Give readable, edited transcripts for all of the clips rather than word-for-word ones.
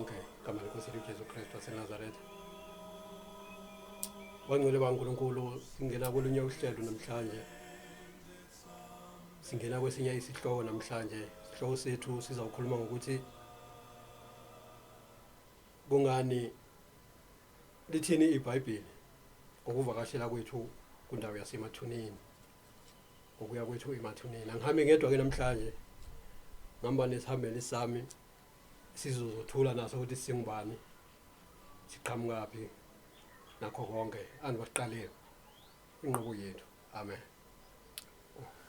nonke igama lenkosi yethu Jesu Kristu waseNazaretha. Bangcwele baNkulunkulu, singena kolunye uhlelo namhlanje. Singena kwesinye isihloko namhlanje. Isihloko sethu sizawukhuluma ngokuthi kungani lithini iBhayibheli ngokuvakashela kwethu kundawo yasemathuneni. Ngokuya kwethu emathuneni. Angihambi ngedwa ke namhlanje. Ngihamba nesihambeli sami sizozothula naso ukuthi singubani, siqhamukaphi nakho konke. Anibasiqaleni inqubo yethu. Amen.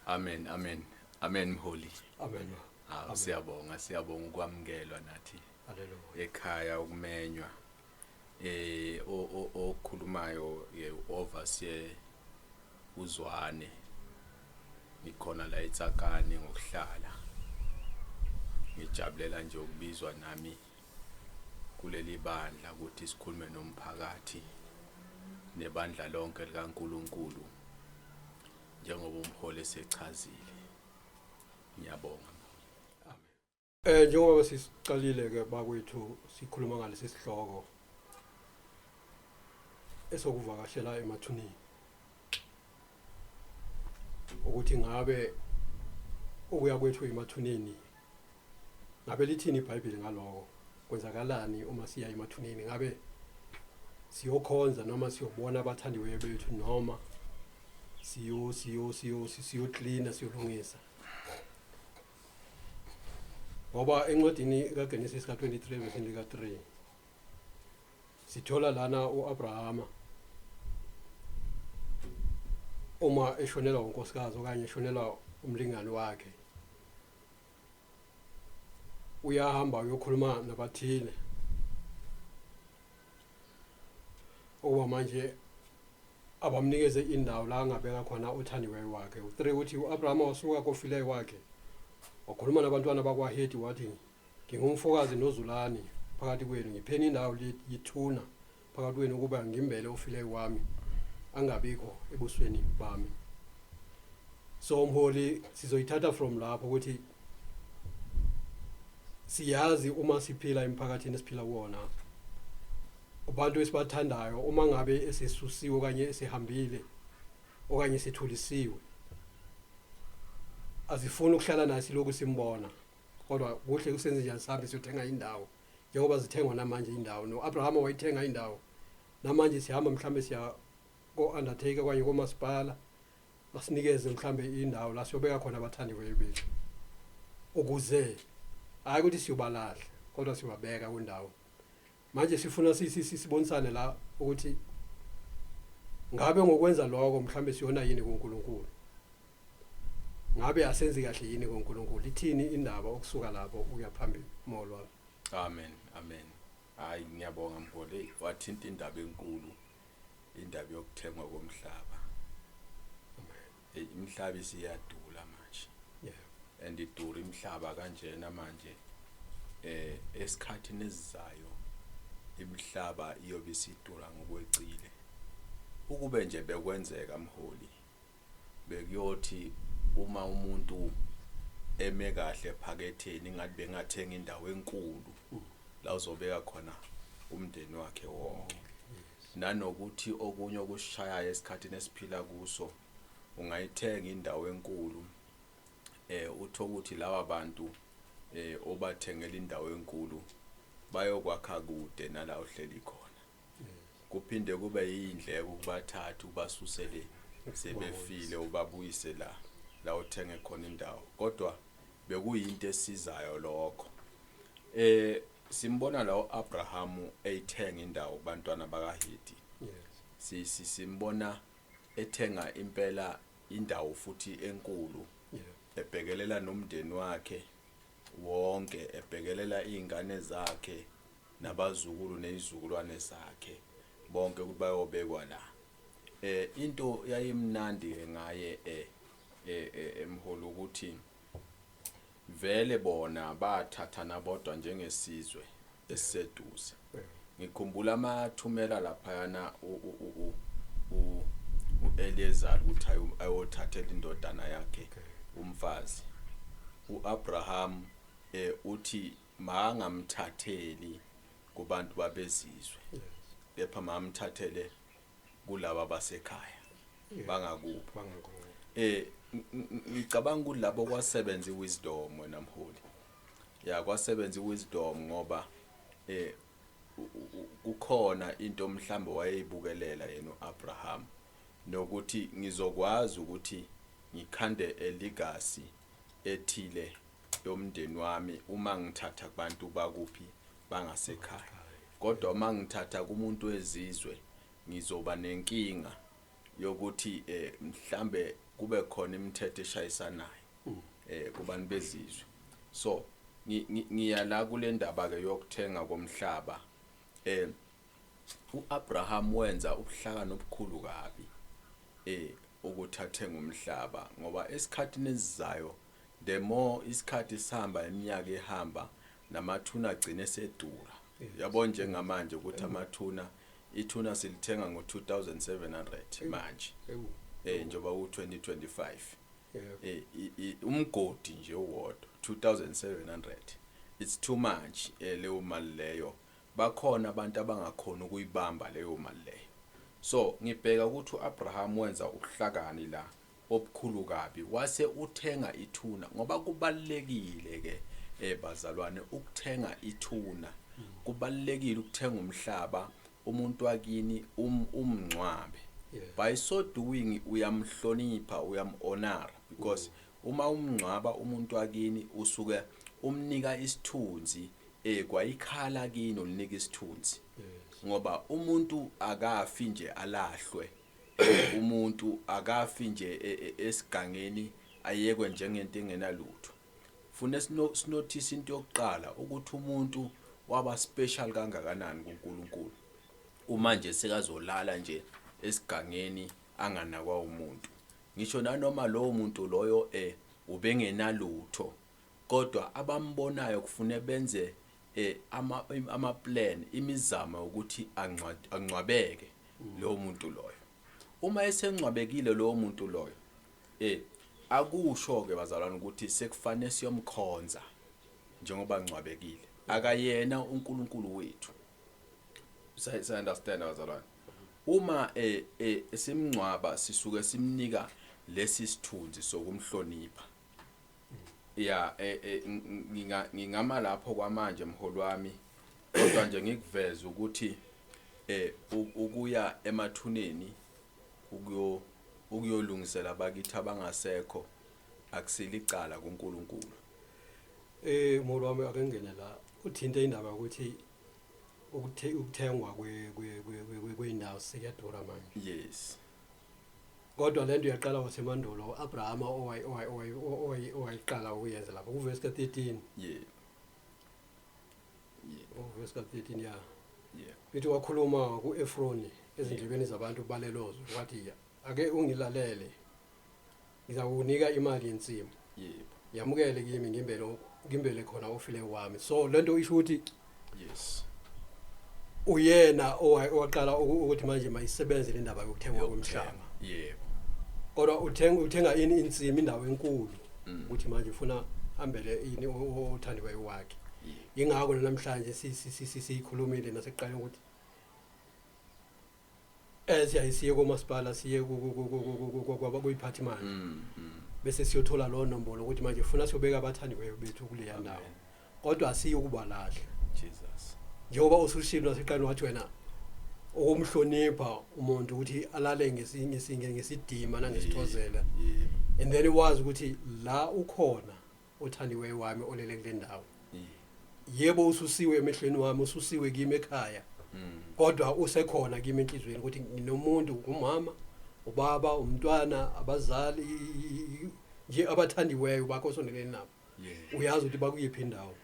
Amen, amen. Amen mholi. Amen. Awu siyabonga, siyabonga ukwamukelwa nathi. Haleluya. Ekhaya ukumenywa. Okhulumayo ye overseer uZwane. Ngikhona la eTsakane ngokuhlala. Ngijabulela nje ukubizwa nami kuleli bandla ukuthi sikhulume nomphakathi nebandla lonke likaNkuluNkulu njengoba umholi esechazile. Ngiyabonga. Amen. Njengoba sisiqalile ke bakwethu sikhuluma ngalesi sihloko esokuvakashela emathuneni, ukuthi ngabe ukuya kwethu emathuneni ngabe lithini iBhayibheli ngaloko, kwenzakalani uma siya emathuneni, ngabe siyokhonza noma siyobona abathandiweyo bethu noma siyo siyo siyo siyoklina siyolungisa. Ngoba encwadini kaGenesis ka-23 verse lika-3 sithola lana uAbrahama uma eshonelwa unkosikazi okanye eshonelwa umlingani wakhe, uyahamba uyokhuluma nabathile okuba manje abamnikeze indawo la angabeka khona othandiweyo wakhe. U3 uthi uAbrahama wasuka kofileyo wakhe wakhuluma nabantwana bakwaHeti wathi, ngingumfokazi nozulani phakathi kwenu, ngipheni indawo yithuna phakathi kwenu ukuba ngimbele ofileyo wami angabikho ebusweni bami. So mholi, sizoyithatha from lapho ukuthi siyazi uma siphila emphakathini esiphila kuwona, abantu esibathandayo uma ngabe esesusiwe okanye esehambile okanye sethulisiwe, azifuni ukuhlala naye siloku simbona, kodwa kuhle kusenze njani sihambe siyothenga indawo njengoba zithengwa namanje indawo. No-Abrahama wayithenga indawo, namanje sihamba mhlambe siya ko-undertaker okanye komasipala basinikeze mhlambe indawo la siyobeka khona abathandiweyo bethu, ukuze hayi ukuthi siyobalahla kodwa siyobabeka kwindawo. Manje sifuna sibonisane la ukuthi ngabe ngokwenza lokho mhlambe siyona yini kuNkulunkulu, ngabe asenzi kahle yini kuNkulunkulu. Ithini indaba okusuka lapho ukuya phambili molo wami? Amen, amen. Hayi ngiyabonga mholi, wathinta indaba enkulu, indaba yokuthengwa komhlaba. Amen. Imihlaba isiyadula manje. Yeah. And idura imihlaba kanjena manje. Esikhathini esizayo imihlaba iyobe isidura ngokwecile. Ukube nje bekwenzeka mholi, bekuyothi uma umuntu eme kahle ephaketheni ngathi bengathenga indawo enkulu la uzobeka khona umndeni wakhe wonke. Nanokuthi okunye okushayayo esikhathini esiphila kuso, ungayithenga indawo enkulu uthola ukuthi laba bantu obathengela indawo enkulu bayokwakha kude nala ohleli khona. Kuphinde kube yindleko ukubathatha ubasusele sebefile ubabuyise la uthenge khona indawo, kodwa bekuyinto esizayo lokho. Simbona la uAbraham eyithenga indawo kubantwana bakaHeti. Simbona ethenga impela indawo futhi enkulu, ebhekelela nomndeni wakhe wonke, ebhekelela izingane zakhe nabazukulu nezizukulwane zakhe bonke ukuthi bayobekwa la. Into yayimnandi ke ngaye emholi ukuthi vele bona bathathana bodwa njengesizwe esiseduze. Ngikhumbula amathumela laphayana uEliezer ukuthi ayothathela indodana yakhe umfazi. uAbraham uthi makangamthatheli Kubantu babezizwe, kepha mamthathele kulaba basekhaya bangakuphi. Bangakubo. Ngicabanga ukuthi labo kwasebenza iwisdom, wena mholi, ya, kwasebenza iwisdom ngoba kukhona into mhlambe wayeyibukelela yena uAbraham, nokuthi ngizokwazi ukuthi ngikhande a legacy ethile yomndeni wami uma ngithatha kubantu bakuphi, bangasekhaya, kodwa uma ngithatha kumuntu wezizwe ngizoba nenkinga yokuthi mhlambe kube khona imithetho eshayisanayo kubantu bezizwe. So ngiya la kule ndaba ke yokuthenga komhlaba. uAbraham wenza ubuhlakani obukhulu kabi ukuthi athenge umhlaba, ngoba esikhathini esizayo, the more isikhathi sihamba, iminyaka ihamba, namathuna agcine sedura. Yabo, njengamanje ukuthi amathuna, ithuna silithenga ngo2700 manje. Njengoba u2025, umgodi nje uwodwa 2700, it's too much leyo mali leyo. Bakhona abantu abangakhona ukuyibamba leyo mali leyo. So ngibheka ukuthi uAbraham wenza ubuhlakani la obukhulu kabi, wase uthenga ithuna, ngoba kubalekile ke, bazalwane, ukuthenga ithuna. Kubalekile ukuthenga umhlaba umuntu wakini umngcwabe. By so doing uyamhlonipha, uyamhonor, because uma umngcwaba umuntu wakini usuke umnika isithunzi, kwayikhala kini ulinika isithunzi, ngoba umuntu akafi nje alahlwe, umuntu akafi nje esigangeni ayekwe njengento engenalutho. Funa sinothisa into yokuqala ukuthi umuntu waba special kangakanani kuNkulunkulu uma nje sekazolala nje esigangeni anganakwa umuntu. Ngisho nanoma lowo muntu loyo ubengenalutho, kodwa abambonayo kufune benze ama plan, imizamo ukuthi angcwabeke lowo muntu loyo. Uma esengcwabekile lowo muntu loyo, akusho ke, bazalwane, ukuthi sekufanele siyomkhonza njengoba ngcwabekile. Akayena uNkulunkulu wethu. Sa understand, bazalwane? Uma simngcwaba sisuke simnika lesi sithunzi sokumhlonipha. Ya, ngingama lapho kwamanje, mholi wami, kodwa nje ngikuveza ukuthi ukuya emathuneni ukuyolungisela abakithi abangasekho akusilicala kuNkulunkulu. Mholi wami, ake ngene la uthinte indaba yokuthi ukuthengwa kwey'ndawo sekuyadura manje. Kodwa lento yaqala wasemandulo, u-Abrahama owayiqala ukuyenza lapho kuvesi ka-13. Uvesi ka-13, ya. Ithi wakhuluma ku-Efroni ezindlebeni zabantu balelozwe, wathi, "Ake ungilalele, ngizakunika imali yensimu, yamukele kimi, ngimbele khona ofile wami." So lento isho ukuthi uyena owaqala ukuthi manje mayisebenze le ndaba yokuthengwa komhlaba. Kodwa uthenga ini? Insimi, indawo enkulu, ukuthi manje ufuna ambele ini othandiweyo wakhe. Ingakho namhlanje siyikhulumile nasekuqaleni ukuthi siyaye siye komasipala, siye kuyiphathimandla, bese siyothola lowo nombolo ukuthi manje funa siyobeka abathandiweyo bethu kuleya ndawo. Amen. Kodwa asiyi ukubalahla. Jesus. Njengoba usushilo naseqaleni, wathi wena ukumhlonipha umuntu ukuthi alale ngesidima nangesithozela, and then wazi ukuthi la ukhona othandiweyo wami olele kule ndawo. Yebo, ususiwe emehlweni wami, ususiwe kimi ekhaya, kodwa usekhona kimi enhliziyweni, ukuthi nginomuntu, umama, ubaba, umntwana, abazali nje abathandiweyo bakho osondelene nabo, uyazi ukuthi bakuyiphi indawo.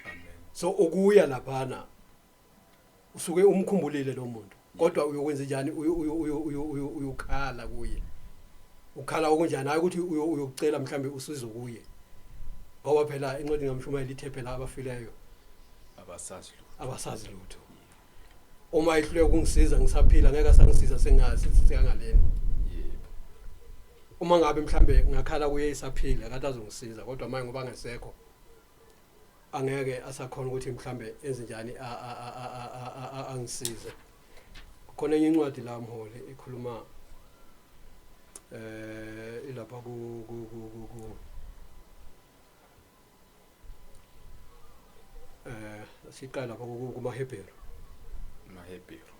Amen. So ukuya laphana usuke umkhumbulile lo muntu, kodwa uyokwenza njani? Uyokhala kuye. Ukhala okunjani? Hayi ukuthi uyokucela mhlambe usizo kuye, ngoba phela incwadi ngamshumayeli ithe phela abafileyo abasazi lutho. Abasazi lutho. Uma ehluleka ukungisiza ngisaphila, ngeke asangisiza sengazi sekangalena. Uma ngabe mhlambe ngakhala kuye isaphila, kade azongisiza, kodwa manje ngoba ngesekho. Angeke asakhona ukuthi mhlambe enze njani angisize. Khona enye incwadi la, mholi, ikhuluma ilapha ku siqala lapha kumaHebheru. MaHebheru.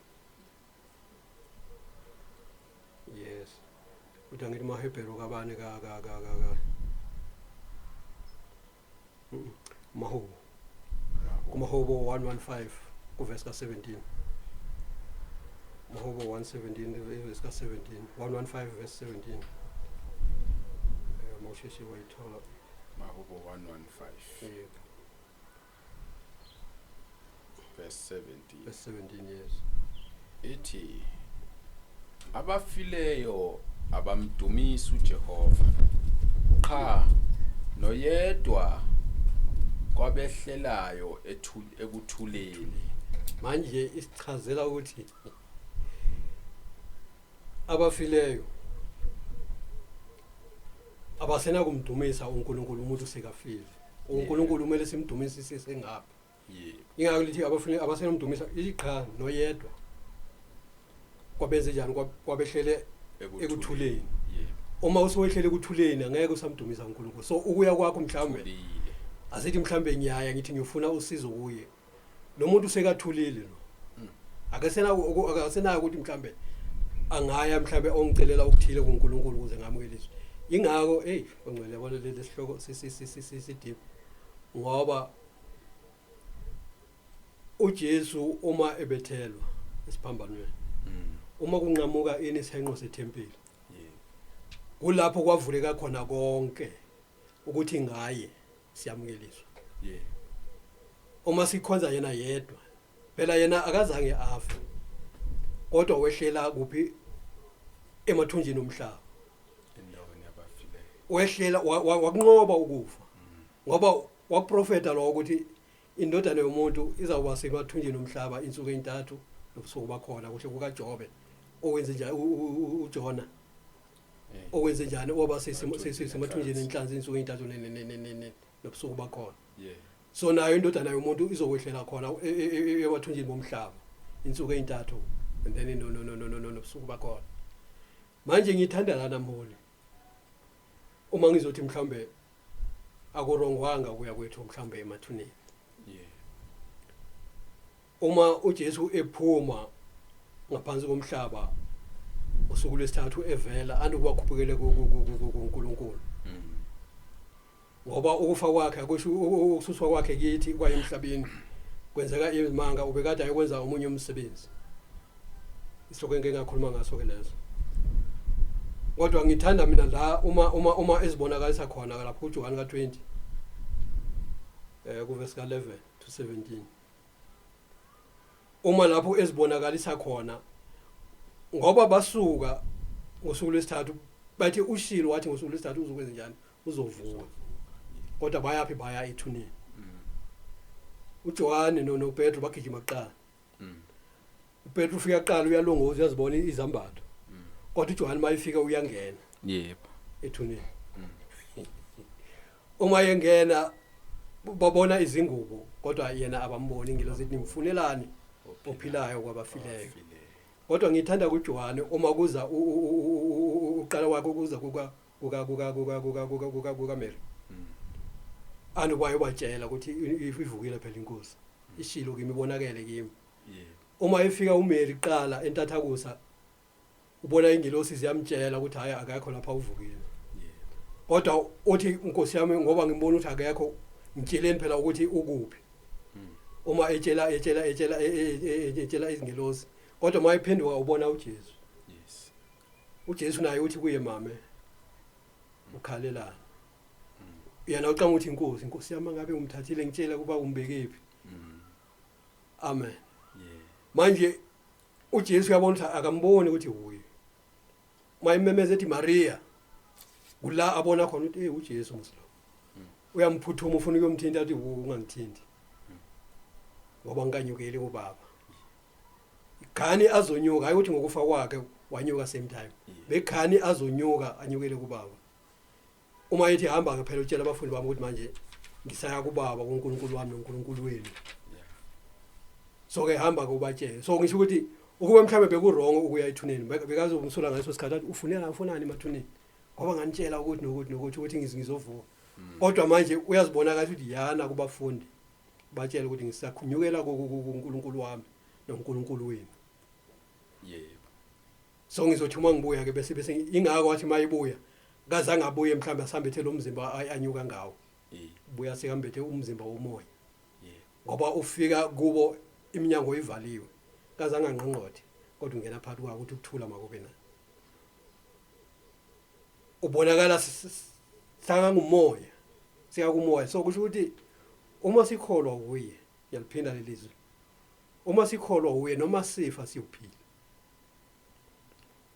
Yes, uthi angithi maHebheru kabani ka ka ka ka ka Mahubo, kumahubo 115 kuverse ka-17, Mahubo 117 verse ka-17, 115 verse 17. Mawusheshe wayithola. Mahubo 115. Yebo. Verse 17. Verse 17, yes. Ithi abafileyo abamdumisi uJehova, qha noyedwa kwabehlelayo ekuthuleni. Manje isichazela ukuthi abafileyo abasenakumdumisa uNkulunkulu. Umuntu sekafile, uNkulunkulu kumele simdumise sisengapha. Ingako lithi abafile abasenomdumisa, iqha noyedwa kwabenze njani kwabehlele ekuthuleni. Uma usuwehlele ekuthuleni, angeke usamdumisa uNkulunkulu. So ukuya kwakho mhlawumbe, Thulile. Asithi mhlawumbe ngiyaya ngithi ngifuna usizo kuye, lo muntu usekathulile lo, akasenayo ukuthi mhlambe angaya mhlambe ongicelela okuthile kuNkulunkulu ukuze ngamukeliswe. Ingako, hey, ongcwele, yabona lesi sihloko si deep, ngoba uJesu uma ebethelwa esiphambanweni, uma kunqamuka ini isihenqo sethempeli, kulapho kwavuleka khona konke ukuthi ngaye siyamukeliswa. Uma sikhonza yena yedwa phela, yena akazange afe, kodwa wehlela kuphi? Emathunjini omhlaba. Endaweni yabafileyo. Wehlela wakunqoba ukufa, ngoba wakuprofeta lo ukuthi indodana yomuntu izawuba semathunjini omhlaba insuku ezintathu nobusuku bakhona, kuhle kukaJobe owenze njani, uJona owenze njani, oba semathunjini enhlanzi insuku ezintathu nobusuku bakhona. So nayo indodana yomuntu izokwehlela khona emathunjini bomhlaba insuku ezintathu and then no no no no no no nobusuku bakhona. Manje ngithanda lana, mholi, uma ngizothi mhlambe akurongwanga ukuya kwethu mhlambe emathuneni. Uma uJesu ephuma ngaphansi komhlaba usuku lwesithathu evela andukuba khuphukele kuNkulunkulu, ngoba ukufa kwakhe akusho ukususwa kwakhe kithi kwaye emhlabeni kwenzeka izimanga, ubekade ayokwenza omunye umsebenzi, isihloko engike ngakhuluma ngaso ke leso. Kodwa ngithanda mina la uma ezibonakalisa khona lapho kuJohn ka-20 kuverse ka-11 to 17, uma lapho ezibonakalisa khona, ngoba basuka ngosuku lwesithathu bathi ushilo, wathi ngosuku lwesithathu uzokwenza njani? Uzovuka. Kodwa bayaphi? Baya ethuneni. uJohane noPetro bagijima kuqala. uPetro ufika kuqala, uyalunguza, uyazibona izambatho, kodwa uJohane mayifika uyangena ethuneni. Uma yengena babona izingubo, kodwa yena abamboni. Ingilosi ithi, "Nimfunelani ophilayo kwabafileyo?" Abafileyo. Kodwa ngithanda kuJohane uma kuza uqala kwakhe ukuza kuka Mary, anu wayobatshela ukuthi ivukile phela inkosi, ishilo kimi, ibonakele kimi. Uma efika uMary kuqala entathakusa, ubona ingilosi ziyamtshela ukuthi hayi, akekho lapha, uvukile. Kodwa uthi, "Inkosi yami, ngoba ngibona ukuthi akekho, ngitsheleni phela ukuthi ukuphi." Uma etshela izingilosi, kodwa uma ephenduka ubona uJesu. uJesu naye uthi kuye, "Mame, ukhalelana?" Yena ucanga ukuthi, "Inkosi, inkosi yami, ngabe umthathile, ngitshela kuba umbekephi." Amen. Manje uJesu uyabona ukuthi akamboni ukuthi uye. Mayimemeza ethi, "Maria," kula abona khona ukuthi hey, uJesu mslo. Uyamphuthuma, ufuna ukuyomthinta, athi, "Ungangithinti, ngoba ngikanyukeli kubaba." Khani azonyuka, hayi ukuthi ngokufa kwakhe wanyuka same time. Bekhani azonyuka anyukele kubaba. Uma ethi, "Hamba ke phela utshela abafundi bami ukuthi manje Ngisaya kubaba, kuNkulunkulu wami noNkulunkulu wenu. So ke hamba ke ubatshele. So ngisho ukuthi ukube mhlambe beku-wrong ukuya ethuneni, bekazomsula ngaleso sikhathi, athi ufunela ufunani emathuneni, ngoba nganitshela ukuthi nokuthi nokuthi ukuthi ngizovuka. Kodwa manje uyazibonakala ukuthi yana kubafundi, batshele ukuthi ngisakhunyukela kuNkulunkulu wami noNkulunkulu wenu. So ngizothi uma ngibuya ke bese ingako wathi mayibuya kazange abuye mhlambe asambethe lo mzimba anyuka ngawo. Buya sekambethe umzimba womoya. Ngoba ufika kubo iminyango ivaliwe, kazange angqongqothe, kodwa ungena phakathi kwako ukuthi ukuthula makube na. Ubonakala sangangumoya, sikakumoya. So kusho ukuthi uma sikholwa uye, ngiyaliphinda lelizwi, uma sikholwa uye noma sifa siyophila.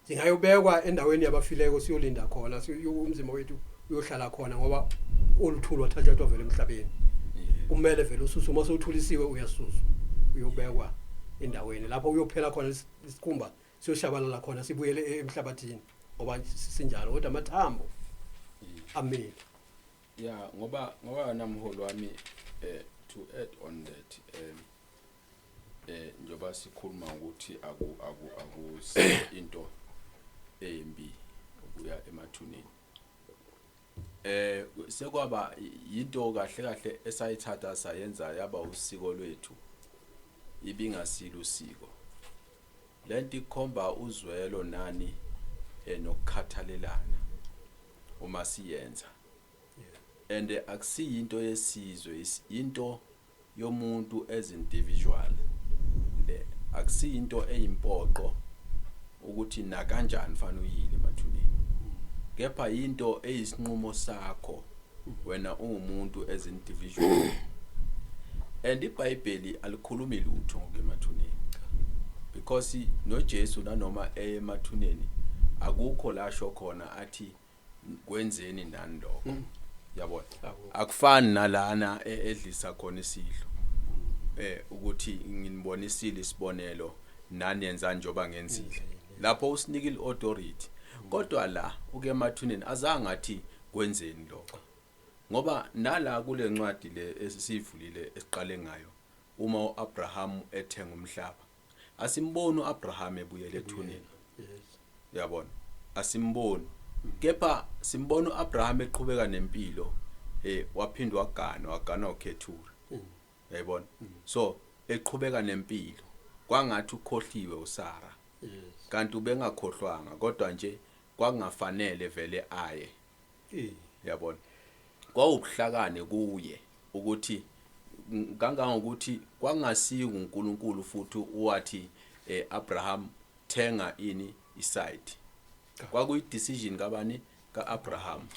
Singayobekwa endaweni yabafileko, siyolinda khona, umzimba wethu uyohlala khona, ngoba oluthulwa wathathathwa vele emhlabeni. Kumele vele ususwe, uma sewuthulisiwe uyasuswa, uyobekwa endaweni lapho uyophela khona, isikhumba siyoshabalala khona, sibuyele emhlabathini, ngoba sinjalo, kodwa amathambo amile. Yeah, ngoba namholi wami, to add on that, njoba sikhuluma ukuthi aku aku akusi into embi ukuya emathuneni, sekwaba into kahle kahle esayithatha sayenza yaba usiko lwethu, ibingasilo usiko lento. Ikhomba uzwelo nani nokukhathalelana uma siyenza, and akusiyinto yesizwe, into yomuntu as individual le. Akusiyinto eyimpoqo ukuthi na kanjani fanele uyile emathuneni, kepha into eyisinqumo sakho wena ungumuntu as individual. And iBhayibheli alikhulumi lutho ngokemathuneni, because noJesu nanoma emathuneni akukho la sho khona athi kwenzeni nani lokho, yabona? Akukho. Akufani nalana edlisa khona isidlo, ukuthi nginibonisile isibonelo, nani yenza njoba ngenzile. Lapho usinikile authority, kodwa la uke emathuneni azange athi kwenzeni lokho, ngoba nala kule ncwadi le esivulile esiqale ngayo, uma uAbraham ethenga umhlaba, asimboni uAbraham ebuyele ethuneni. Uyabona, asimboni, kepha simbona uAbraham eqhubeka nempilo, waphindwa wagana uKetura. Uyayibona? So eqhubeka nempilo kwangathi ukhohliwe uSara, kanti ubengakhohlwanga, kodwa nje kwakungafanele vele aye. Uyabona, kwawubuhlakane kuye ukuthi kangangokuthi kwangasiyi uNkulunkulu futhi uwathi Abraham thenga ini isite. Kwakuyi decision kabani? KaAbraham.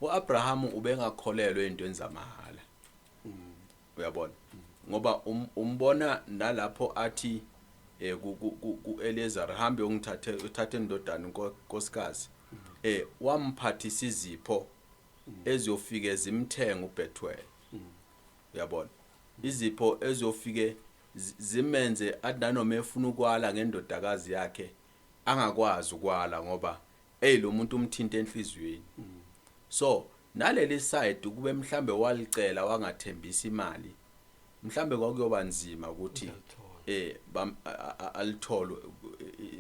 uAbraham ubengakholelwa ezintweni zamahala, uyabona, ngoba umbona nalapho athi ku Eliezer, hambe ungithathe, uthathe indodana nkosikazi, wamphathisa izipho eziyofike zimthenga uBethuel, uyabona, izipho eziyofike zimenze athi nanoma efuna ukwala ngendodakazi yakhe angakwazi ukwala, ngoba hey, lo muntu umthinta enhliziyweni. So naleli side kube mhlambe walicela wangathembisa imali, mhlambe kwakuyoba nzima ukuthi Alithole. Alithole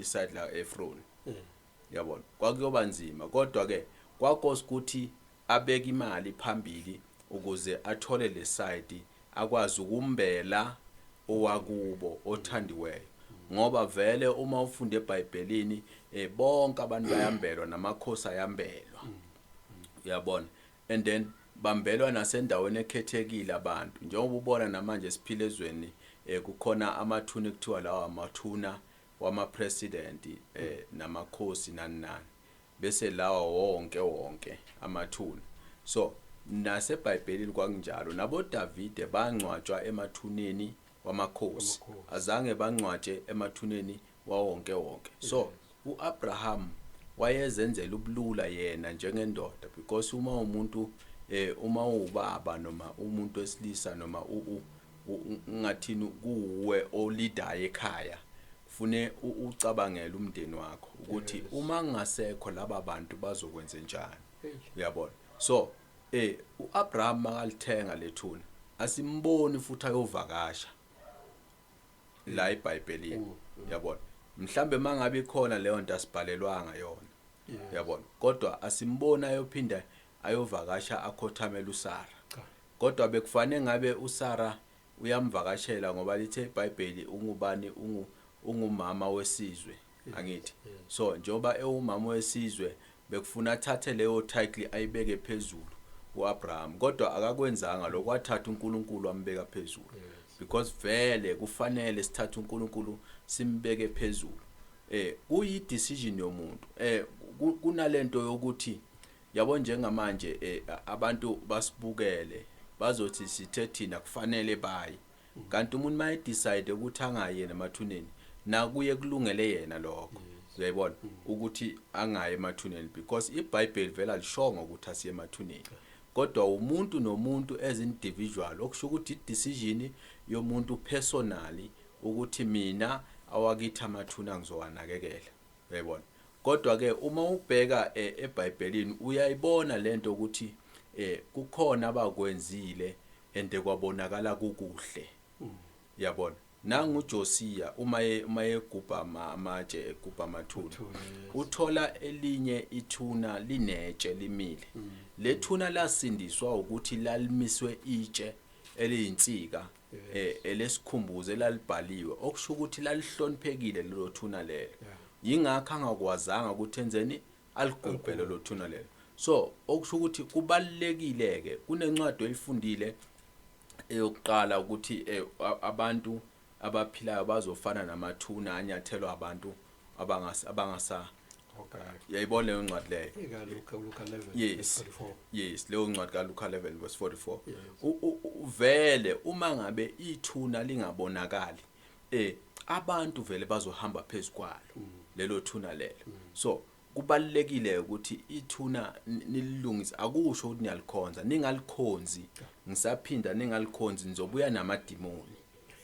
iside la Ephron. Yabona, kwakuyoba nzima, kodwa ke kwakose ukuthi abeke imali phambili ukuze athole le side, akwazi ukumbela owakubo othandiweyo, ngoba vele uma ufunda eBhayibhelini bonke abantu bayambelwa, namakhosi ayambelwa, uyabona, and then bambelwa nasendaweni ekhethekile abantu. Njengoba ubona namanje siphila ezweni, kukhona amathuna ekuthiwa lawa amathuna wama president namakhosi nani nani, bese lawa wonke wonke amathuna. So naseBhayibhelini kwakunjalo, nabo Davide bangcwatshwa emathuneni wamakhosi. Wamakhosi. Azange bangcwatshe emathuneni wawonke wonke. So uAbraham wayezenzela ubulula yena njengendoda, because uma umuntu uma ubaba noma umuntu wesilisa noma ungathini kuwe oleader ekhaya, kufune ucabangele umndeni wakho ukuthi uma ngingasekho laba bantu bazokwenza njani. Hey. Uyabona, so uAbraham makalithenga lethuna, asimboni futhi ayovakasha la eBhayibhelini, yabona. Mhlambe mangabe ikhona leyo nto asibhalelwanga yona, yabona, kodwa asimboni ayophinda ayovakasha akhothamela uSara. Kodwa bekufanele ngabe uSara uyamvakashela, ngoba lithe iBhayibheli ungubani? Ungumama wesizwe, angithi? So njengoba ewumama wesizwe, bekufuna athathe leyo title ayibeke phezulu uAbraham, kodwa akakwenzanga lokho, wathatha uNkulunkulu wambeka phezulu, because vele kufanele sithathe uNkulunkulu simbeke phezulu. Kuyi decision yomuntu. Kunalento yokuthi, yabo, njengamanje abantu basibukele, bazothi sithe thina kufanele baye, kanti umuntu maye decide ukuthi angayi yena emathuneni, nakuye kulungele yena lokho, uyayibona, ukuthi angayi emathuneni, because iBhayibheli vele alishongo ukuthi asiye emathuneni, kodwa umuntu nomuntu as individual, okusho ukuthi i-decision yomuntu personally ukuthi mina awakithi amathuna ngizowanakekela, uyayibona. Kodwa ke uma ubheka eBhayibhelini, uyayibona lento ukuthi kukhona abakwenzile ende kwabonakala kukuhle, yabona. Nangu uJosiya uma egubha amatshe, egubha amathuna, uthola elinye ithuna linetshe limile. Lethuna lasindiswa ukuthi lalimiswe itshe eliyinsika elesikhumbuzo elalibhaliwe, okusho ukuthi lalihloniphekile lelo thuna lelo. Yingakho angakwazanga ukuthi enzeni, aligubhe lelo thuna lelo. So okusho ukuthi kubalekile ke, kunencwadi oyifundile eyokuqala ukuthi abantu abaphilayo bazofana namathuna anyathelwa abantu abangasa Yayibona leyo ncwadi leyo? Eka Luka 11 Yes. verse 44. Yes, leyo ncwadi kaLuka 11 verse 44. Yes. Vele uma ngabe ithuna lingabonakali, abantu vele bazohamba phezukwalo lelo thuna lelo. So kubalekile ukuthi ithuna nililungise. Akusho ukuthi niyalikhonza, ningalikhonzi. Ngisaphinda, ningalikhonzi, nizobuya namadimoni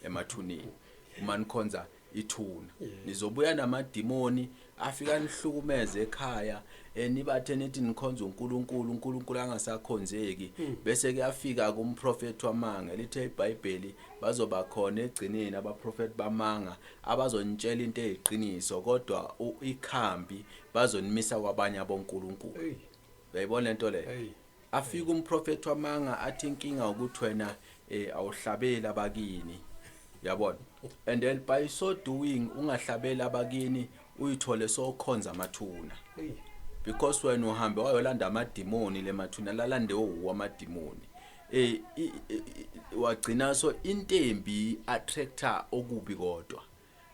emathuneni uma nikhonza ithuna. Nizobuya namadimoni afika nihlukumeze ekhaya, nibathe nithi nikhonza uNkulunkulu, uNkulunkulu angasakhonzeki. Bese kuyafika kumprofeti wamanga, lithe iBhayibheli bazoba khona egcineni abaprofeti bamanga abazonitshela into eyiqiniso, kodwa ikhambi bazonimisa kwabanye abonkulunkulu. Hey. Uyayibona lento leyo? Hey. Afika umprofeti wamanga athi inkinga ukuthi wena awuhlabeli abakini, yabona, and then by so doing ungahlabeli abakini, uyithole sokhonza amathuna, Hey. because wena uhambe wayolanda amadimoni lemathuna, lalande owuwa amadimoni, wagcina. So intembi attractor okubi, kodwa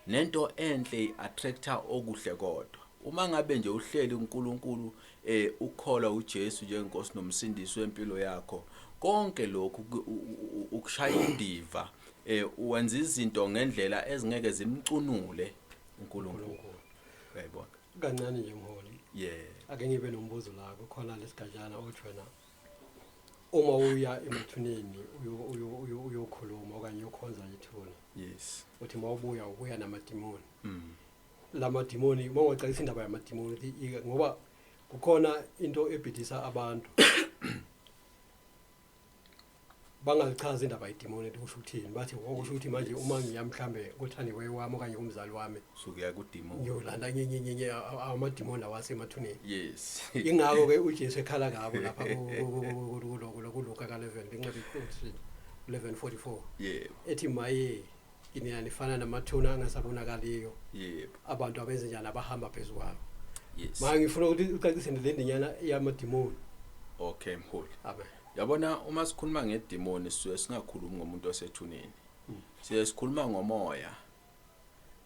nento enhle attractor okuhle. Kodwa uma ngabe nje uhleli uNkulunkulu, ukholwa uJesu njengenkosi nomsindisi wempilo yakho, konke lokhu ukushaya indiva, wenza izinto ngendlela ezingeke zimcunule uNkulunkulu, uyayibona. Kancane nje, mholi. Ake ngibe nombuzo la, kukhona lesigajana othi wena uma uya emathuneni uyokhuluma okanye uyokhonza ithuna, uthi mawubuya ubuya namadimoni. Lamadimoni, uma ungacalisa indaba yamadimoni uthi ngoba kukhona into ebhidisa abantu, bangalichaza indaba yedimoni ukuthi kusho ukuthini. Bathi okusho ukuthi manje uma ngiya mhlambe kothandiweyo wami okanye kumzali wami, Sukuya kudimoni. Ngiyolanda nyenye amadimoni awasemathuneni. Ingakho ke uJesu ekhala ngabo lapha kuLuka ka-11, incwadi 11:44, ethi maye kini, nifana namathuna angasabonakaliyo, abantu abenze njani? Abahamba phezu kwawo. Manje ngifuna ukuthi ucacise le ndinyana yamadimoni. Okay, mholi. Amen. Yabona, uma sikhuluma ngedimoni sisuke singakhulumi ngomuntu osethuneni, siye sikhuluma ngomoya,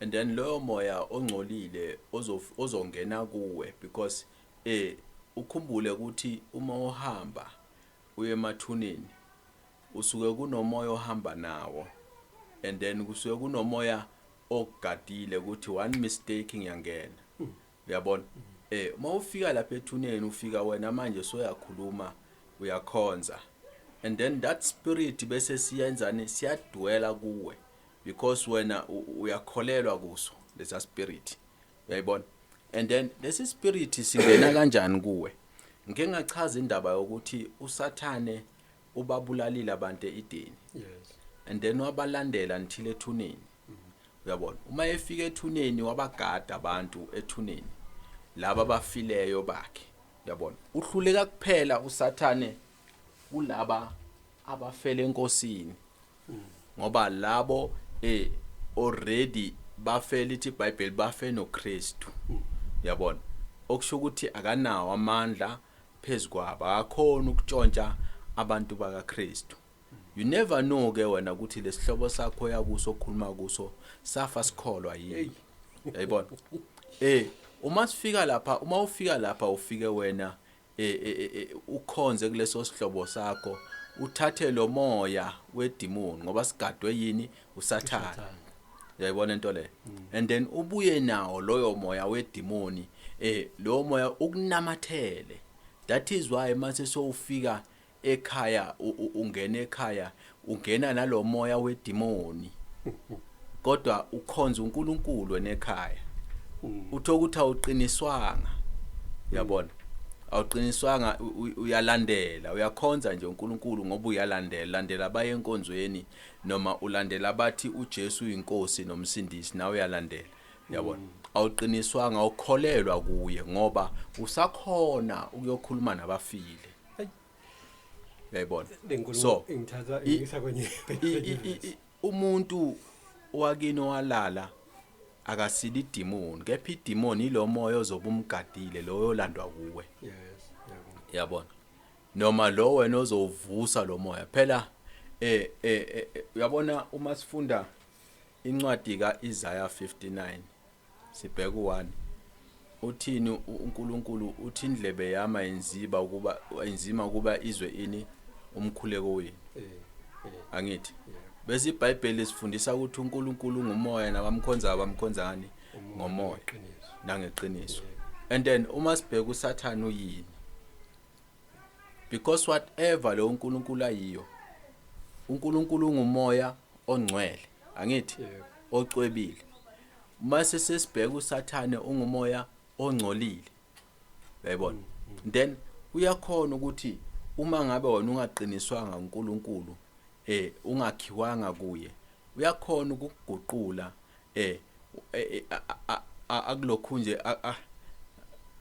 and then loyo moya ongcolile ozongena kuwe, because ukhumbule ukuthi uma uhamba uye emathuneni usuke kunomoya ohamba nawo, and then kusuke kunomoya ogadile ukuthi one mistake ngiyangena, uyabona. Uma ufika lapha ethuneni, ufika wena manje soyakhuluma, uyakhonza, and then that spirit bese siyenzani? Siyadwela kuwe, because wena uyakholelwa kuso lesa spirit, uyayibona. And then lesi spirit singena kanjani kuwe? Ngike ngachaza indaba yokuthi uSathane ubabulalile abantu eEdeni. And then wabalandela until ethuneni. Uyabona, uma efika ethuneni wabagada abantu ethuneni laba abafileyo bakhe. Uyabona, uhluleka kuphela uSathane kulaba abafele enkosini, ngoba labo already bafela, ithi iBhayibheli bafe noKristu. Uyabona, okusho ukuthi akanawo amandla phezukwabo, akakhona ukutshontsha abantu bakaKristu. You never know ke wena ukuthi lesihlobo sakho yakuso okhuluma kuso safa sikholwa yini. Yayibona, uma sifika lapha, uma ufika lapha, ufike wena ukhonze kuleso sihlobo sakho, uthathe lo moya wedemon, ngoba sigadwe yini? USathane. Uyayibona into le? And then ubuye nawo loyo moya wedemoni, lo moya ukunamathele. That is why mase sowufika ekhaya, ungena ekhaya, ungena nalomoya wedemoni, kodwa ukhonza uNkulunkulu wena ekhaya. Uthola ukuthi awuqiniswanga. Uyabona, awuqiniswanga, uyalandela, uyakhonza nje uNkulunkulu ngoba uyalandela, landela baye enkonzweni, noma ulandela bathi uJesu uyinkosi nomsindisi, nawe uyalandela. Uyabona, awuqiniswanga, awukholelwa kuye, ngoba usakhona ukuyokhuluma nabafile. Uyayibona? Lenkulumo So, ingithatha ingisa kwenye umuntu wakini owalala akasili idemon, kepha idemon ilo moya ozobe umgadile, lo yolandwa kuwe. yes yabo Yabona, noma lo wena ozovusa lo moya phela. Uyabona, uma sifunda incwadi kaIsaiah 59, sibheka u1, uthini uNkulunkulu? Uthi indlebe yami ayinziba ukuba ayinzima ukuba izwe ini umkhuleko wenu. Angithi bese iBhayibheli sifundisa ukuthi uNkulunkulu ungumoya, nabamkhonzayo bamkhonza ngani? Ngomoya Iqiniso. nangeqiniso. And then uma sibheka uSathane uyini, because whatever lo uNkulunkulu ayiyo, uNkulunkulu ungumoya ongcwele, angithi? Yebo. Ocwebile. Mase sesibheka uSathane, ungumoya ongcolile. Uyayibona? Then uyakhona ukuthi uma ngabe wena ungaqiniswanga uNkulunkulu, ungakhiwanga kuye, uyakhona ukukuguqula, akulokhu nje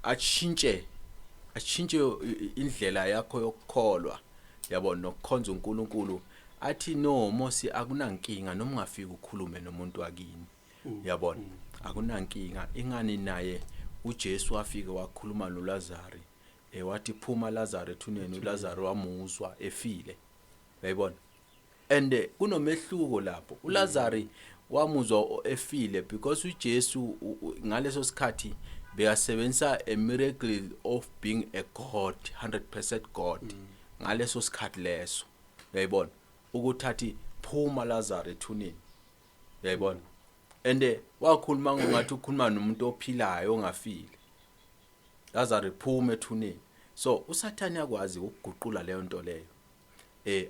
atshintshe indlela yakho yokukholwa, yabona, nokukhonza uNkulunkulu. Athi no Mosi, akunankinga noma ungafika ukhulume nomuntu wakini. Yabona, akunankinga. Ingani naye uJesu wafika wakhuluma noLazari, wathi, "Phuma Lazarus ethuneni." uLazarus wamuzwa efile. Uyayibona? And kunomehluko lapho. uLazari wamuzwa efile because uJesu ngaleso sikhathi bekasebenzisa a miracle of being a god, 100% god ngaleso sikhathi leso. Uyayibona, ukuthi athi, "Phuma Lazarus ethuneni." Uyayibona? And wakhuluma ngathi ukhuluma nomuntu ophilayo ongafile, "Lazarus, phuma ethuneni." So uSathane yakwazi ukuguqula leyo nto leyo,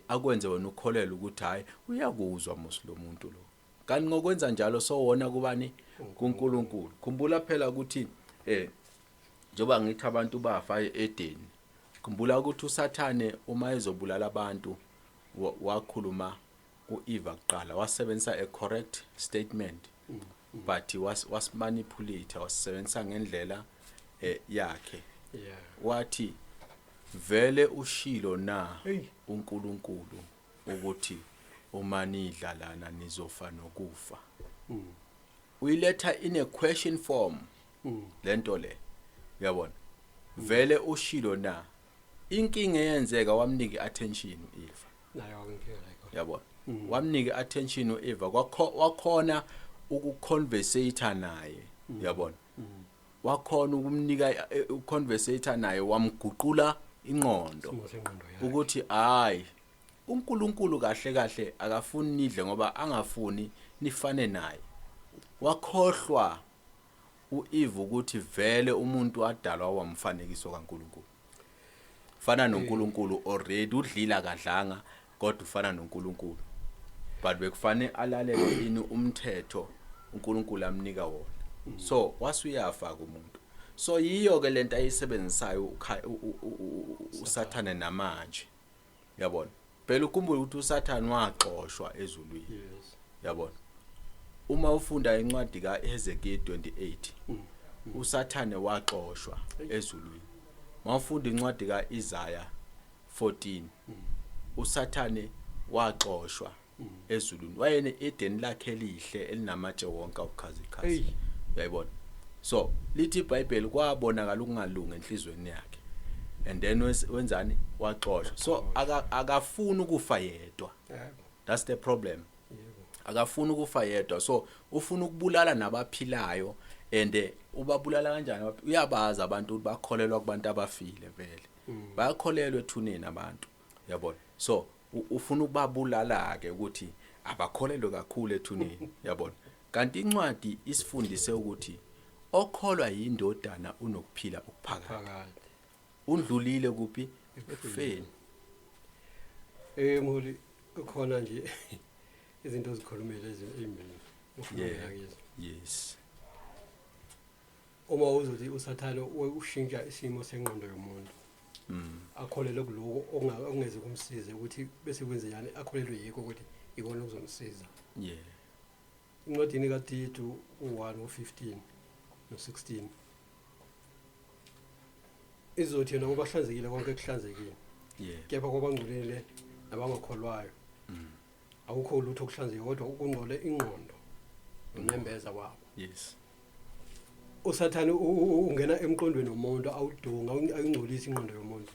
akwenze wena ukholelwe ukuthi hayi, uyakuzwa mos lo muntu lo, kanti ngokwenza njalo sowona kubani? KuNkulunkulu. Khumbula phela ukuthi njoba ngithi abantu bafa eEden, khumbula ukuthi uSathane uma ezobulala abantu wakhuluma kuEva kuqala, wasebenzisa a correct statement, but wasimanipulate, wasebenzisa ngendlela yakhe. Wathi, "Vele ushilo na Hey. uNkulunkulu ukuthi uma nidla lana nizofa nokufa?" Uyiletha in a question form lento le. Uyabona, "Vele ushilo na?" Inkinga eyenzeka, wamnika attention uEva. Nayo inkinga la ikhona. Yabona, wamnika attention uEva, kwakho wakhona ukuconversate naye. Uyabona, wakhona ukumnika uconversate naye, wamguqula ingqondo. Isimo sengqondo yakhe. Ukuthi hayi, uNkulunkulu kahle kahle akafuni nidle ngoba angafuni nifane naye. Wakhohlwa uEve ukuthi vele umuntu wadalwa wamfanekiso kaNkulunkulu, fana noNkulunkulu already. Udlila kadlanga, kodwa ufana noNkulunkulu, but bekufanele alalele ini? Umthetho uNkulunkulu amnika wona. So wasuyafa umuntu. So yiyo ke lento ayisebenzisayo uSathane namanje, yabona. Phela ukhumbule ukuthi uSathane waxoshwa ezulwini. Yes. Yabona, uma ufunda incwadi kaHezekiel 28, uSathane waxoshwa ezulwini. Mawufunda incwadi kaIsaiah 14, uSathane waxoshwa ezulwini. Wayene Eden lakhe elihle elinamatshe wonke awukhazikhazi, uyayibona. So lithi iBhayibheli kwabonakala ukungalungi enhlizweni yakhe, and then wenzani? Waxoshwa. So akafuni ukufa yedwa. That's the problem. Akafuni ukufa yedwa, so ufuna ukubulala nabaphilayo. And ubabulala kanjani? Uyabaza abantu ukuthi bakholelwa kubantu abafile vele. Bayakholelwa ethuneni abantu, yabona. So ufuna ukubabulala ke ukuthi abakholelwe kakhulu ethuneni, yabona. Kanti incwadi isifundise ukuthi okholwa yindodana unokuphila okuphakade. Undlulile kuphi? Ekufeni. Mholi, kukhona nje izinto ozikhulumile ezimbili ufuna kizo. Yes. Uma uzothi uSathane ushintsha isimo sengqondo yomuntu, akholelwe kuloko okungeze kumsize, ukuthi bese kwenze njani akholelwe yikho ukuthi ikona okuzomsiza. Incwadini kaTito u1 u15 no16 izothi yena kubahlanzekile konke kuhlanzekile. Kepha kwabangcolile nabangakholwayo akukho lutho okuhlanzekile, kodwa ukungcole ingqondo nonembeza wabo. Yes. uSathane ungena emqondweni womuntu, awudunga, ayingcolisa ingqondo yomuntu,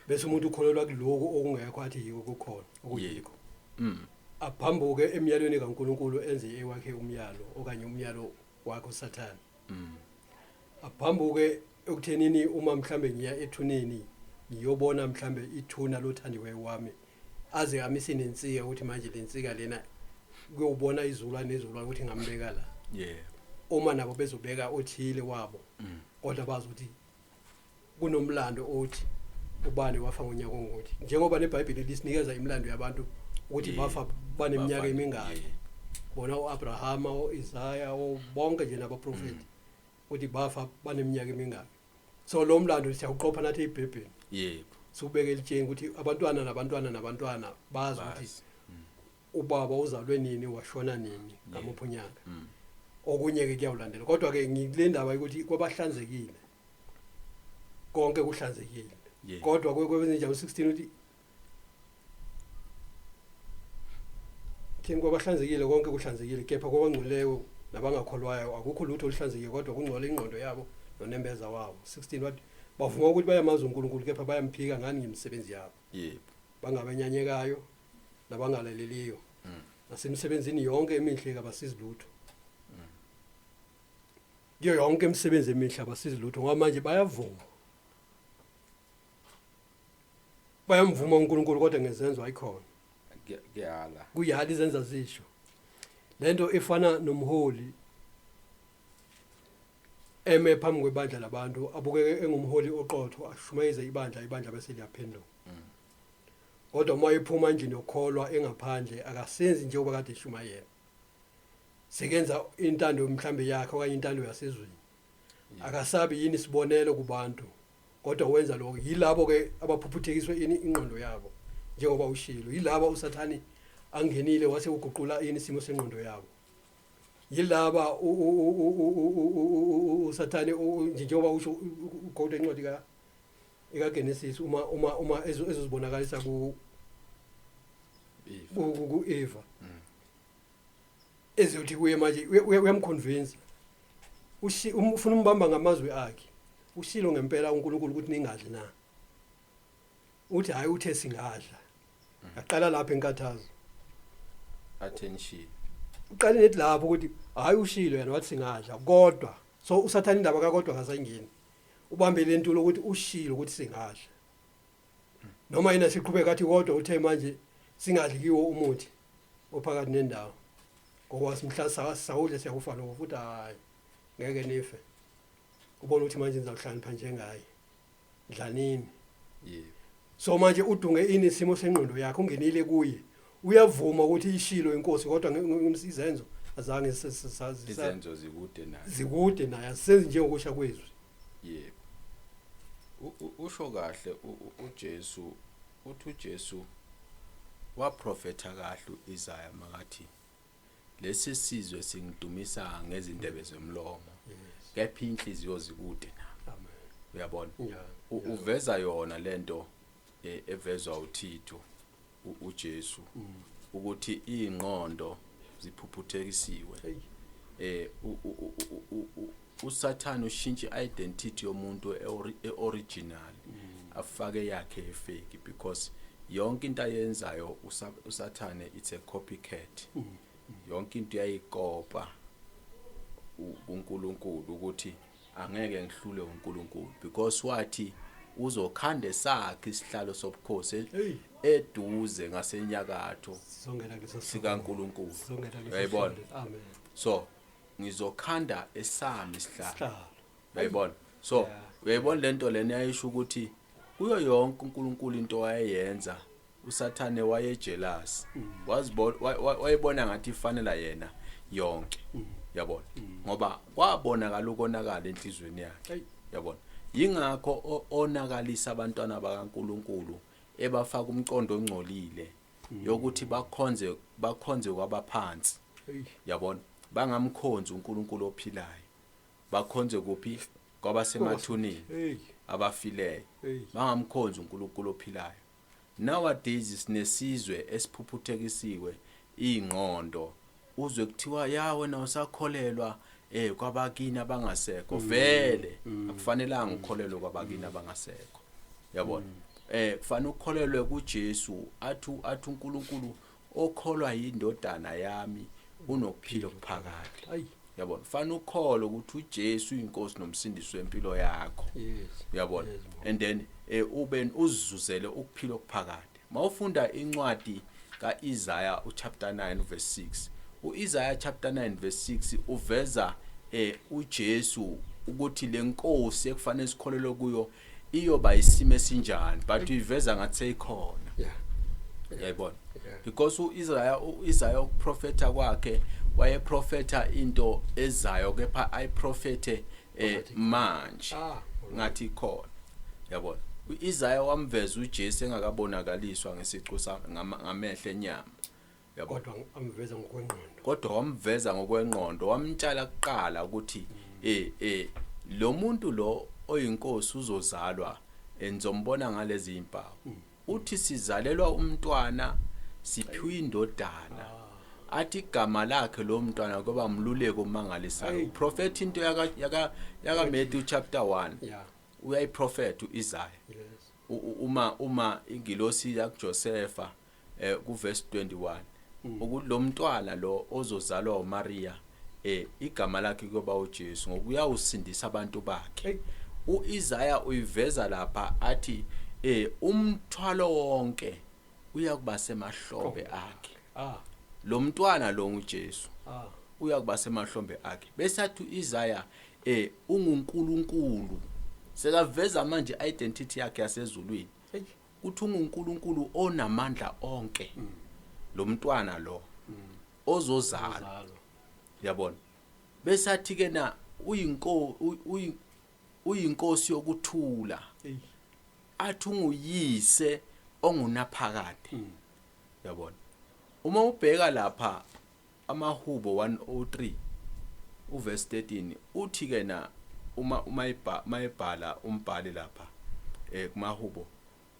bese umuntu ukholelwa kuloko okungekho, athi yiko kukhona okuyikho. Aphambuke emyalweni kaNkuluNkulu, enze ewakhe umyalo okanye umyalo wakhe uSathane. Aphambuke ekuthenini uma mhlambe ngiya ethuneni ngiyobona mhlambe ithuna lothandiweyo wami, aze amise nensika ukuthi manje lensika lena kuyobona izulwane nezulwane ukuthi ngambeka la. Uma nabo bezobeka othile wabo, kodwa bazi ukuthi kunomlando othi ubani wafa ngonyaka ongukuthi, njengoba neBhayibheli lisinikeza imilando yabantu ukuthi bafa baneminyaka emingaki, bona uAbrahama, uIsaya, bonke nje nabaprofeti, ukuthi bafa baneminyaka emingaki. So lo mlando siyawuqopha nathi eBhayibhelini. Siubeke elitsheni ukuthi abantwana nabantwana nabantwana bazi ukuthi ubaba uzalwe nini, washona nini, ngamuphi unyaka. Okunye ke kuyawulandela, kodwa ke ngikule ndaba ukuthi kwabahlanzekile konke kuhlanzekile. Kodwa kwenze njalo 16 uthi thini? Kwabahlanzekile konke kuhlanzekile, kepha kwabangcolileyo nabangakholwayo akukho lutho oluhlanzekile, kodwa kungcola ingqondo yabo nonembeza wabo. 16 wathi bavuma ukuthi bayamazi uNkulunkulu, kepha bayamphika ngani? Ngemisebenzi yabo. Bangabenyanyekayo nabangalaleliyo, nasemsebenzini yonke emihle kabasizi lutho. Kuyo yonke imisebenzi emihle abasizi lutho, ngoba manje bayavuma, bayamvuma uNkulunkulu, kodwa ngezenzo ayikhona. Kuyala. Kuyala, izenza zisho lento ifana nomholi eme phambi kwebandla labantu, abukeke engumholi oqotho, ashumayeze ibandla, ibandla bese liyaphenduka. Kodwa uma ephuma endlini yokukholwa engaphandle, akasenzi njengoba kade eshumayela, sekenza intando mhlambe yakhe okanye intando yasezweni. Akasabi yini isibonelo kubantu, kodwa wenza lokho. Yilabo ke abaphuphuthekiswe ini? Ingqondo yabo, njengoba ushilo. Yilaba uSathane angenile wase uguqula ini? Isimo sengqondo yabo. Yilaba uSathane, njengoba usho, uquote incwadi ka ekaGenesis, uma ezozibonakalisa ku ku Eva, ezothi kuye manje uyamconvince, ufuna umbamba ngamazwi akhe. Ushilo ngempela uNkulunkulu ukuthi ningadli na? Uthi hayi, uthe singadla. Yaqala lapha enkathazo. Attention. Uqale nethi lapho ukuthi hayi, ushilo yena wathi singadla, kodwa so uSathane indaba kakodwa akasayingeni, ubambe lentulo ukuthi ushilo ukuthi singadla, noma yena siqhubeka athi kodwa uthe manje singadli kiwo umuthi ophakathi nendawo, ngoba mhla sawudle siyakufa lokho. Futhi hayi, ngeke nife. Ubona ukuthi manje nizawuhlakanipha njengaye, dlanini. So manje udunge ini? Isimo sengqondo yakhe. Ungenile kuye, uyavuma ukuthi ishilo inkosi, kodwa izenzo Azange sazi. Izenzo zikude naye. Zikude naye, asisenzi njengokusha kwezwi. Yebo, usho kahle uJesu. Uthi uJesu waprofetha kahle uIsaya makathi lesi sizwe singidumisa ngezindebe zomlomo, kepha inhliziyo zikude na. Amen. Uyabona, uveza yona lento evezwa uThitho uJesu ukuthi ingqondo ziphuphuthekisiwe. uSathane ushintsha identity yomuntu eoriginal, afake yakhe efake, because yonke into ayenzayo uSathane, it's a copycat. Yonke into uyayikopa uNkulunkulu, ukuthi angeke ngihlule uNkulunkulu, because wathi uzokhanda sakhe isihlalo sobukhosi eduze ngasenyakatho Sizongena kuleso sikaNkulunkulu. Sizongena kuleso Uyayibona? sihlalo. Amen. So ngizokhanda esami isihlalo. Sihlalo. Uyayibona? So uyayibona lento lena yayisho ukuthi kuyo yonke uNkulunkulu into wayeyenza, uSathane wayejealous, wazibona, wayebona ngathi ifanela yena yonke, yabona, ngoba kwabonakala ukonakala enhlizweni yakhe. Yabona, yingakho onakalisa abantwana bakaNkulunkulu, ebafaka umqondo ongcolile yokuthi bakhonze kwabaphansi. Yabona, bangamkhonzi uNkulunkulu ophilayo, bakhonze kuphi? Kwabasemathuneni, abafileyo. Bangamkhonzi uNkulunkulu ophilayo. Nowadays sinesizwe esiphuphuthekisiwe ingqondo, uzwe kuthiwa ya wena usakholelwa kwabakini abangasekho. Vele akufanelanga ukholelwe kwabakini abangasekho, yabona. Kufanele ukholelwe kuJesu. Athi uNkulunkulu, okholwa yindodana yami unokuphila okuphakade. Yabona, fanele ukholwe ukuthi uJesu uyinkosi nomsindisi wempilo yakho. Uyabona? Yes, baba. And then ube uzuzele ukuphila okuphakade. Mawufunda incwadi kaIsaiah uchapter 9 verse 6, uIsaiah chapter 9 verse 6 uveza uJesu ukuthi lenkosi ekufanele sikholelwe kuyo iyoba isimo esinjani, but uyiveza ngathi seyikhona. Uyayibona? Yeah. Because uIsaiah ukuprofetha kwakhe, wayeprofetha into ezayo, kepha ayiprofethe Ngathi manje Ah, ngathi ikhona, yabona. uIsaiah wamveza uJesu engakabonakaliswa ngesicu ngamehlo enyama, yabona. Kodwa amveza ngokwengqondo. Kodwa wamveza ngokwengqondo, wamtshala kuqala ukuthi lo muntu lo oyinkosi uzozalwa, nizombona ngalezi impawu. Uthi sizalelwa umntwana, siphiwe indodana, athi igama lakhe lo mntwana kuba umluleko omangalisayo. Prophet into yaka Matthew chapter 1. Uyayiprofet uIsaiah. Uma ingilosi yakuJosepha ku verse 21 ukuthi lo mntwana lo ozozalwa uMaria, igama lakhe kuyoba uJesu, ngoba uyawusindisa abantu bakhe. uIsaiah uyiveza lapha, athi umthwalo wonke uyakuba semahlombe akhe. Lo mntwana lo nguJesu. Uyakuba semahlombe akhe, bese athi uIsaiah unguNkulunkulu, sekaveza manje identity yakhe yasezulwini. Uthi unguNkulunkulu onamandla onke, lo mntwana lo ozozalwa. Ozalwa. Yabona, bese athi ke na uyinkosi yokuthula. Athi unguyise ongunaphakade. Yabona, uma ubheka lapha amahubo 103 uverse 13, uthi ke na uma mayibhala umbhali lapha kumahubo,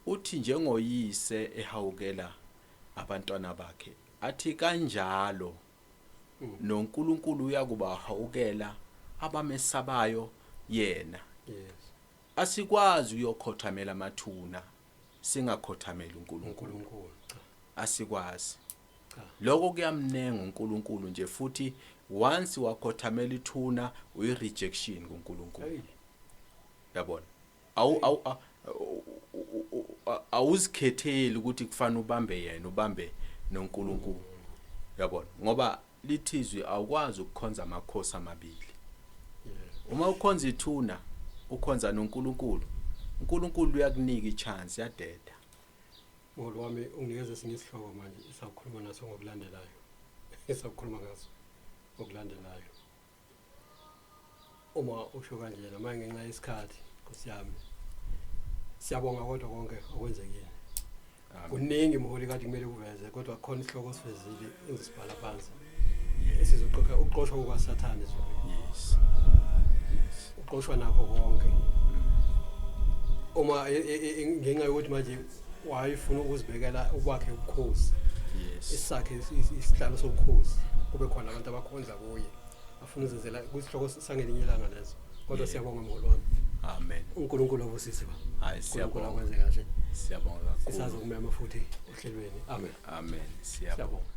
uthi njengoyise ehawukela abantwana bakhe, athi kanjalo noNkulunkulu uyakubahawukela abamesabayo yena. Asikwazi uyokhothamela amathuna singakhothameli uNkulunkulu. uNkulunkulu. Cha. Asikwazi. Cha. Lokho kuyamnenga uNkulunkulu nje, futhi once wakhothamela ithuna, uyi rejection kuNkulunkulu. Yabona, awu awu awuzikhetheli ukuthi kufanele ubambe yena, ubambe noNkulunkulu, yabona, ngoba lithizwi awukwazi ukukhonza amakhosi amabili. Uma ukhonza ithuna, ukhonza noNkulunkulu, uNkulunkulu uyakunika ichance, yadeda. Mholi wami, unginikeza esinye isihloko manje esakukhuluma naso ngokulandelayo, esakukhuluma ngaso. Okulandelayo uma usho kanjena manje ngenxa yesikhathi, Nkosi yami, siyabonga kodwa konke okwenzekile. Amen. Kuningi, mholi, kade kumele kuveze, kodwa khona isihloko sivezile engizosibhala phansi esizoxoxa ukuxoshwa kukaSathane ezulwini. Yes. Uxoshwa nakho konke uma ngenxa yokuthi manje wayefuna ukuzibekela ukwakhe ubukhosi, isakhe isihlalo sobukhosi, kube khona abantu abakhonza kuye, afuna uzenzela. Kwisihloko sangelinye ilanga lezo, kodwa siyabonga, mholi wami. Amen. UNkulunkulu abusise ba. Hayi, uNkulunkulu siyabonga. akwenze kahle. Siyabonga kakhulu. Sisazokumema futhi ohlelweni. Amen. Amen, siyabonga. Siyabonga.